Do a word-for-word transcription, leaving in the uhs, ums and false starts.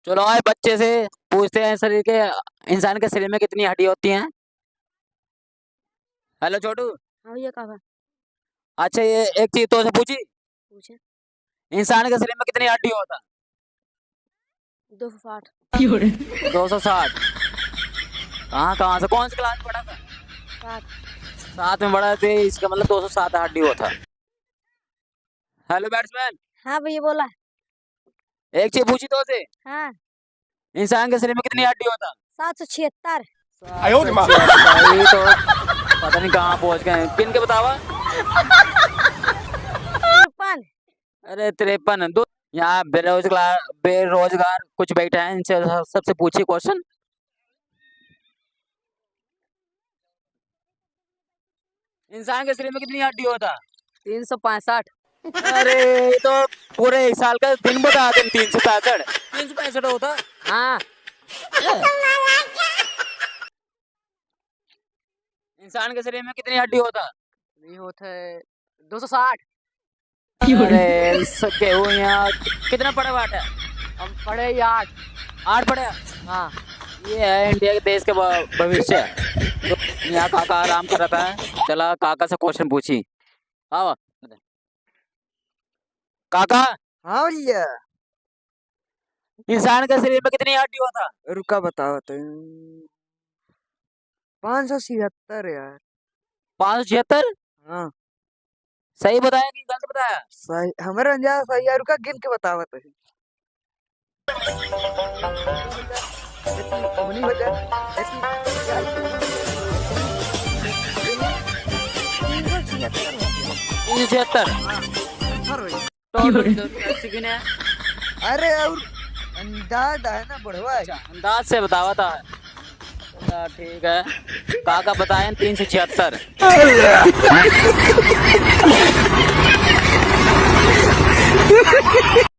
चलो, आज बच्चे से पूछते हैं, शरीर के, इंसान के शरीर में कितनी हड्डी होती हैं? हेलो छोटू। हाँ भैया, का बा? अच्छा, ये एक चीज तो से पूछी। पूछे। इंसान के शरीर में कितनी हड्डी होता? दो सौ साठ। दो सौ साठ। कहाँ, कहाँ से, कौन सी क्लास में पढ़ा था? सात। सात में पढ़ा थे, इसका मतलब दो सौ सात हड्डी होता। हेलो बैट्समैन। हाँ भैया, बोला। एक चीज पूछी तो से। हाँ। इंसान के शरीर में कितनी हड्डी होता? सात सौ छिहत्तर। आयो रे माँ। सात सौ छिहत्तर, ये तो पता नहीं कहाँ पहुँच गए हैं। गिन के बतावा। तिरपन। अरे तिरपन, दो। यहाँ बेरोजगार, बेरोजगार कुछ बैठे हैं, इनसे सब-, सबसे पूछिए क्वेश्चन। इंसान के शरीर में कितनी हड्डी होता? तीन सौ पैंसठ। अरे, ये तो पूरे एक साल का दिन बता दें, तीन सौ पैंसठ। तीन सौ पैंसठ होता? हाँ। इंसान के शरीर में कितनी हड्डी होता? नहीं होता है, दो सौ साठ। अरे, इस केहू यहाँ कितना पढ़े बाटे? हम पढ़े ही आठ। आठ पढ़े? हाँ। ये है इंडिया के देश के भ-, भविष्य। तो यहाँ काका आराम करता है। चला काका से क्वेश्चन पूछी। आवा। काका। हाँ भैया। इंसान के शरीर में कितनी हड्डी होता? रुका बताओ तो। पाँच सौ छिहत्तर यार। पाँच सौ छिहत्तर? हाँ। सही बताया कि गलत बताया? सही, हमरे अंदाज सही है, रुका गिन के बतावत है। इतनी उंगली हो जाए, इतनी, तीन सौ छिहत्तर। तीन सौ छिहत्तर। हाँ, ऊपर हो गया। तो की हो रही? तो कैसे गिने? अरे, और अंदाज है ना, बढ़वा है। अच्छा, अंदाज से बतावा था। चला, ठीक है। काका बताए तीन सौ छिहत्तर।